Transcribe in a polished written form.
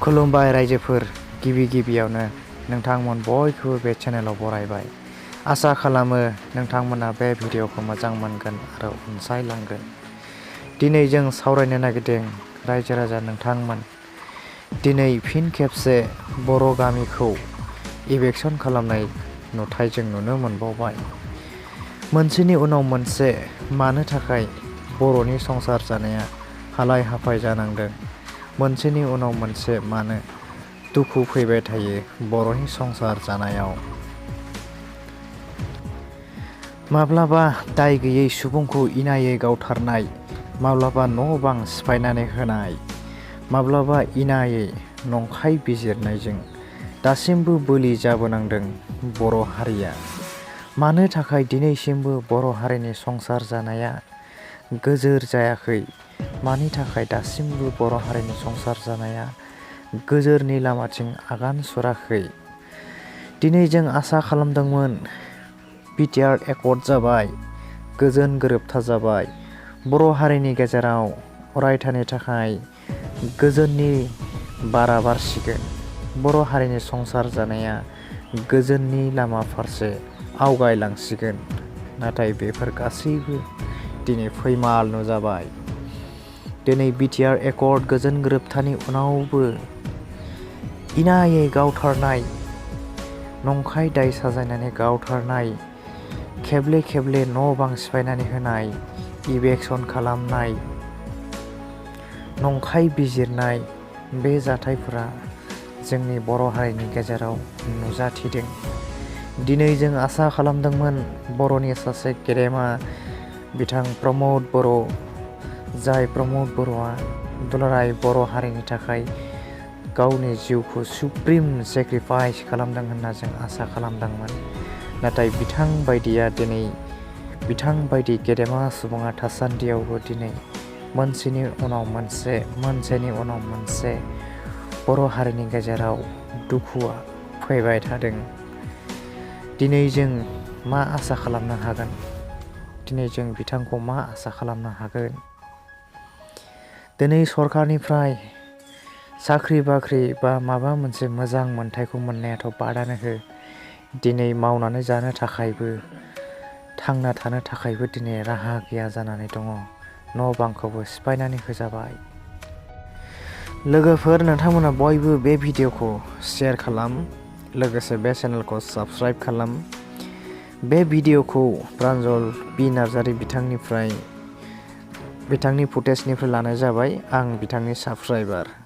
खुलुमबाय रायजोफोर, गिबियावनो नोंथांमोन बयखौबो बे चेनेलाव बरायबाय। आसा खालामो नोंथांमोना बे भिडिअखौ मोजां मोनगोन आरो अनसायलांगोन। दिनै जों सावरायनो नागिरदों रायजो राजा नोंथांमोन। दिनै फिन खेबसे बर' गामिखौ इभिक्सन खालामनाय नुथाय जों नुनो मोनबावबाय। मोनसेनि उनाव मोनसे मानो थाखाय बर'नि संसार जानाया हालाय हाफाय जानांदों, मोनसेनि उनाव मोनसे मानो दुखु फैबाय थायो बर'नि संसार जानायाव। माब्लाबा दाय गैयै सुबुंखौ इनायै गावथारनाय, माब्लाबा न' बां सिफायनानै होनाय, माब्लाबा इनायै नंखाय बिजिरनायजों दासिमबो बोलि जाबोनांदों बर' हारिया। मानो थाखाय दिनैसिमबो बर' हारिनि संसार जानाया गोजोर जायाखै? मानि थाखाय दासिमबो बर' हारिनि संसार जानाया गोजोरनि लामाथिं आगान सुराखै? दिनै जों आसा खालामदोंमोन बिटिआर एकर्ड जाबाय, गोजोन गोरोबथा जाबाय, बर' हारिनि गेजेराव अरायथानि थाखाय गोजोननि बारा बारसिगोन, बर' हारिनि संसार जानाया गोजोननि लामा फारसे आवगायलांसिगोन। नाथाय बेफोर गासैबो दिनै फैमाल नुजाबाय। दिनै बिटिआर एकर्ड गोजोन गोरोबथानि उनावबो इनायै गावथारनाय, नंखाय दाय साजायनानै गावथारनाय, खेबले खेबले न' बां सिफायनानै होनाय, इभिक्सन खालामनाय, नंखाय बिजिरनाय, बे जाथायफोरा जोंनि बर' हारिनि गेजेराव नुजाथिदों। दिनै जों आसा खालामदोंमोन बर'नि सासे गेदेमा बिथां प्रमद बर', जाय प्रमद बर'आ दुलाराय बर' हारिनि थाखाय गावनि जिउखौ सुप्रिम सेक्रिफाइस खालामदों होनना जों आसा खालामदोंमोन। नाथाय बिथां बायदिया दिनै, बिथां बायदि गेदेमा सुबुङा थासान्दियावबो दिनै मोनसेनि उनाव मोनसे, मोनसेनि उनाव मोनसे बर' हारिनि गेजेराव दुखुआ फैबाय थादों। दिनै जों मा आसा खालामनो हागोन? दिनै जों बिथांखौ मा आसा खालामनो हागोन? दिनै सरकारनिफ्राय साख्रि बाख्रि बा माबा मोनसे मोजां मोन्थायखौ मोननायाथ' बादानो हो। दिनै मावनानै जानो थाखायबो, थांना थानो थाखायबो दिनै राहा गैया जानानै दङ। न' बांखौबो सिफायनानै होजाबाय। लोगोफोर, नोंथांमोना बयबो बे भिडिअखौ शेयार खालाम, लोगोसे बे चेनेलखौ साबस्क्राइब खालाम। बे भिडिअखौ प्रान्जल बि नार्जारि बिथांनि फुटेजनिफ्राय लानाय जाबाय। आं बिथांनि साबस्क्राइबार।